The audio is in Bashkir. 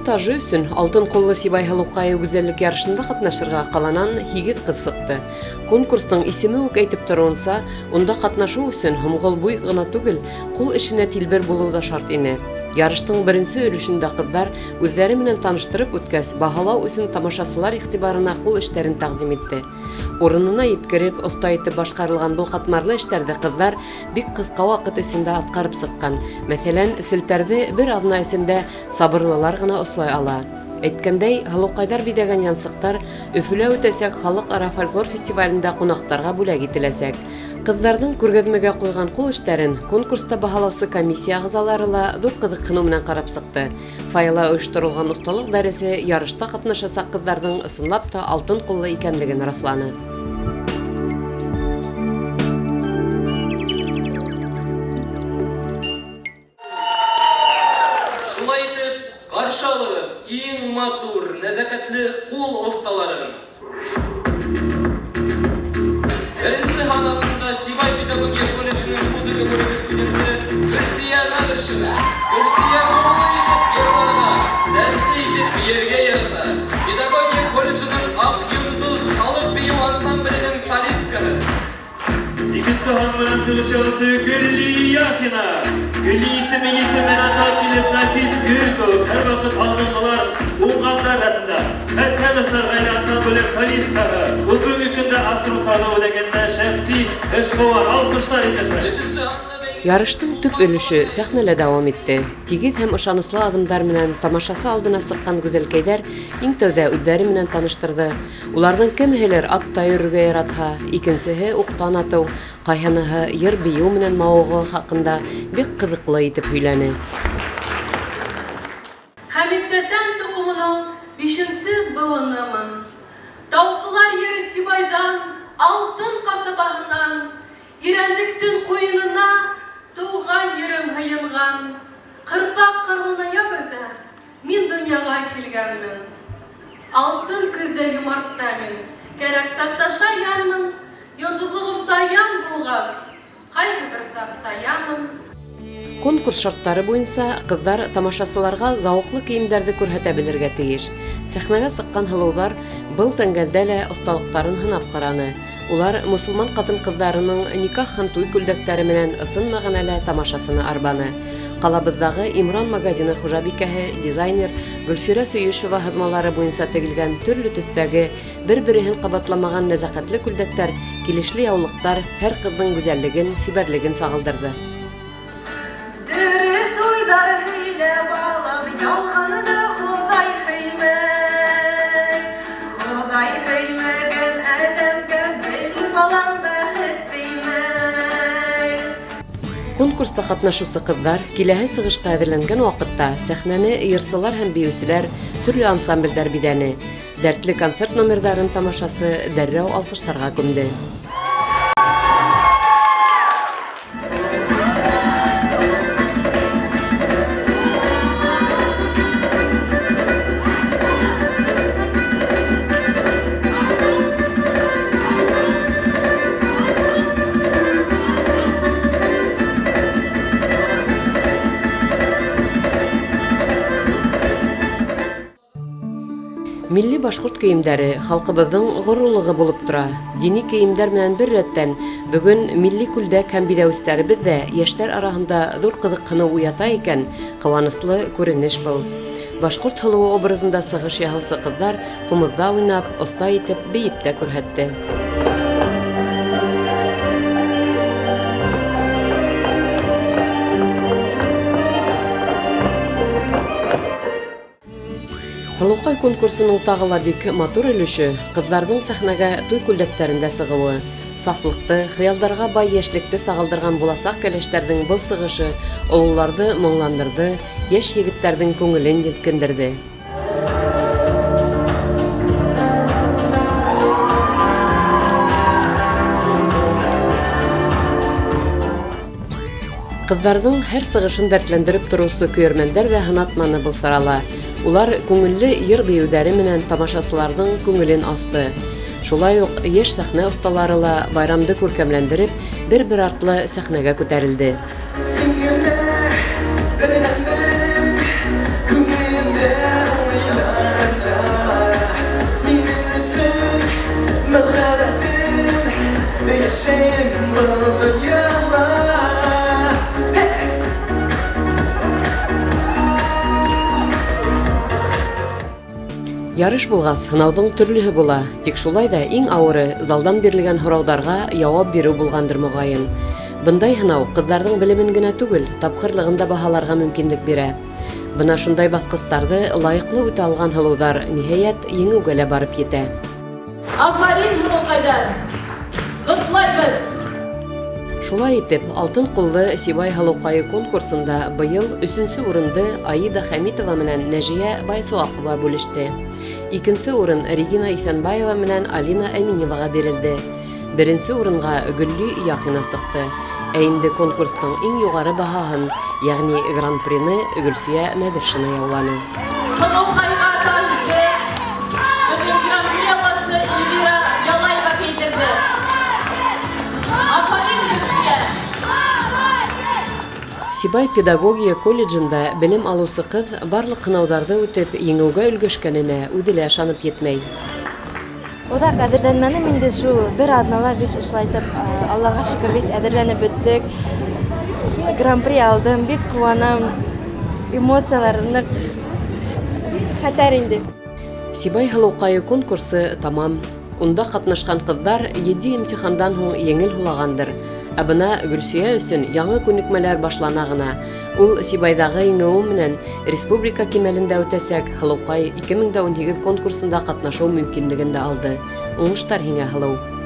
Таҗы өсөн Алтын куллы Сибай һылукае гүзәллек ярышында катнашырга каланан һигез кыз чыкты. Конкурсның исеме үк әйтеп торуынча, унда катнашу өсөн һомгол буй гына түгел, кул эшенә тилбер булу да шарт ине. Ярыштың беренче өлешендә кызлар үзләре менән таныштырып үткәч, баһалау өсөн тамашасылар игътибарына кул эшләрен тәкъдим итте. Урынына еткереп, оста итеп башкарылган был катмарлы эшләрҙе ҡыҙҙар бик ҡыҫҡа ваҡыт эсендә атҡарып сыҡҡан. Мәҫәлән, селтәрҙе бер аҙна эсендә сабырлылар ғына ослай ала. Әйткәндәй, һылыуҡайҙар биҙәгән янсыҡтар Өфөлә үтәсәк халыҡ-ара фольклор фестивалендә ҡунаҡтарға бүләк ителәсәк. Ҡыҙҙарҙың күргәҙмәгә ҡуйған ҡул эштәрен конкурста баһалаусы комиссия ағзалары ла ҙур ҡыҙыҡһыныу менән ҡарап сыҡты. Фойела ойошторолған оҫталыҡ дәресе ярышта ҡатнашасаҡ ҡыҙҙарҙың ысынлап та алтын ҡуллы икәнлеген раҫланы. Шулай итеп, каршы алыгыз иң матур, нәзакәтле кул осталарын. Беренче һан астында Сибай педагогия колледжының музыка бүлеге студенты Гөлсия Надршина. Гөлсия моңлы итеп йырларга, дәртле итеп биергә ярата. Педагогия колледжының Ак йолдыз халык бию ансамбленең солисткасы. Икенче һан менән чыгыш ясаучы Гөлли Яхина. Гөлли исеме исемен атап килеп нәфис гөл кебек һәрвакыт алдынгылар, уңганнар рәтендә. Хәсәновлар гаилә ансамбле солисткасы. Ул бүгенге көндә Аструм сәүдә үзәгендә шәхси эшкуар. Алкышлар, иптәшләр. Өченче һанлы бәйге Ярыштың төп өлөшө сәхнәлә дауам итте. Тигеҙ һәм ышаныслы аҙымдар менән тамашасы алдына сыҡҡан гүзәлкәйҙәр иң тәүҙә үҙҙәре менән таныштырҙы. Уларҙың кемһелер атта йөрөргә яратһа, икенсеһе уҡтан атыу, ҡайһыныһы йыр-бейеү менән мауығыуы хаҡында бик ҡыҙыҡлы итеп һөйләне. Хәмит Сәсән тоҡомоноң бишенсе быуынымын. Таусылар ере Сибайҙан, Алтын ҡасабаһынан, Ирәндектең ҡуйынына тыуған ерем һыйынған. Ҡырпаҡ ҡарлы ноябрҙә мин донъяға килгәнмен. Алтын көҙҙә юмартта мин, кәрәк саҡта шаянмын, йондоҙлоғом саян булғас, ҡайһы бер саҡ саямын. Конкурс шарттары буйынса ҡыҙҙар тамашасыларға зауыҡлы кейемдәрҙе күрһәтә белергә тейеш. Сәхнәгә сыҡҡан һылыуҙар был тәңгәлдә лә оҫталыҡтарын һынап ҡараны. Улар мосолман ҡатын-ҡыҙҙарының никах һәм туй күлдәктәре менән ысын мәғәнәлә тамашасыны арбаны. Ҡалабыҙҙағы Имран магазины хужабикәһе, дизайнер Гөлфирә Сөйөшева һыҙмалары буйынса тегелгән төрлө төҫтәге, бер-береһен ҡабатламаған нәзәкәтле күлдәктәр, килешле яулыҡтар һәр ҡыҙҙың гүзәллеген, сибәрлеген сағылдырҙы. Дөрөҫ уйҙар һөйлә, балам, ялғанды Хоҙай һөймәй. Хоҙай һөймәгән әҙәмгә бел, балам, бәхет теймәй. Конкурста ҡатнашыусы ҡыҙҙар киләһе сығышҡа әҙерләнгән ваҡытта сәхнәне йырсылар һәм бейеүселәр, төрлө ансамблдәр биҙәне. Дәртле концерт номерҙарын тамашасы дәррәү алҡыштарға күмде. Милли башҡорт кейемдәре халҡыбыҙҙың ғорурлығы булып тора. Дини кейемдәр менән бер рәттән бөгөн милли күлдәк һәм биҙәүестәребеҙ ҙә йәштәр араһында ҙур ҡыҙыҡһыныу уята икән, ҡыуаныслы күренеш был. Башҡорт һылыуы образында сығыш яһаусы ҡыҙҙар ҡумыҙҙа уйнап, оҫта итеп бейеп тә күрһәтте. Һылыуҡай конкурсының тағы ла бик матур өлөшө ҡыҙҙарҙың сәхнәгә туй күлдәктәрендә сығыуы. Сафлыҡты, хыялдарға бай йәшлекте сағылдырған буласаҡ кәләштәрҙең был сығышы ололарҙы моңландырҙы, йәш егеттәрҙең күңелен елкендерҙе. Ҡыҙҙарҙың һәр сығышын дәртләндереп тороусы көйәрмәндәр ҙә һынатманы был сарала. Улар күңелле йыр-бейеүҙәре менән тамашасыларҙың күңелен асты. Шулай уҡ йәш сәхнә оҫталары ла байрамды күркәмләндереп, бер-бер артлы сәхнәгә күтәрелде. Күңелемдә берҙән-берем, күңелемдә Йәшәйем был донъяла. Ярыш булғас, һынауҙың төрлөһө була. Тик шулай ҙа иң ауыры залдан бирелгән һорауҙарға яуап биреү булғандыр, моғайын. Бындай һынау ҡыҙҙарҙың белемен генә түгел, тапҡырлығын да баһаларға мөмкинлек бирә. Бына шундай баҫҡыстарҙы лайыҡлы үтә алған һылыуҙар, ниһайәт, еңеүгә лә барып етә. Афарин, һылыуҡайҙар! Ҡотлайбыҙ! Шулай итеп, Алтын ҡуллы Сибай һылыуҡайы конкурсында быйыл өсөнсө урынды Аида Хәмитова менән Нәжиә Байсуаҡова бүлеште. Икенсе урын Регина Иҫәнбаева менән Алина Әминеваға бирелде. Беренсе урынға Гөлли Яхина сыҡты. Ә инде конкурстың иң юғары баһаһын, йәғни гран-прины Гөлсөйә Нәҙершина яуланы. Һылыуҡайға тажды беҙҙең гран-при аласы Эльвира Ялаева кейҙерҙе. Афарин, Гөлсөйә! Сибай педагогия колледжында белем алыусы ҡыҙ барлыҡ һынауҙарҙы үтеп, еңеүгә өлгәшкәненә үҙе лә ышанып етмәй. Оҙаҡ әҙерләнмәнем инде, шул бер аҙнала беҙ ошолайтып, Аллаға шөкөр, беҙ әҙерләнеп бөттөк. Гран-при алдым, бик ҡыуанам. Эмоциялар ныҡ хәтәр инде. Сибай һылыуҡайы конкурсы тамам. Унда ҡатнашҡан ҡыҙҙар етди имтихандан һуң еңел һулағандыр. Ә бына Гөлсөйә өсөн яңы күнекмәләр башлана ғына. Ул Сибайҙағы еңеүе менән республика кимәлендә үтәсәк Һылыуҡай 2018 конкурсында ҡатнашыу мөмкинлеген дә алды. Уңыштар һиңә, һылыу!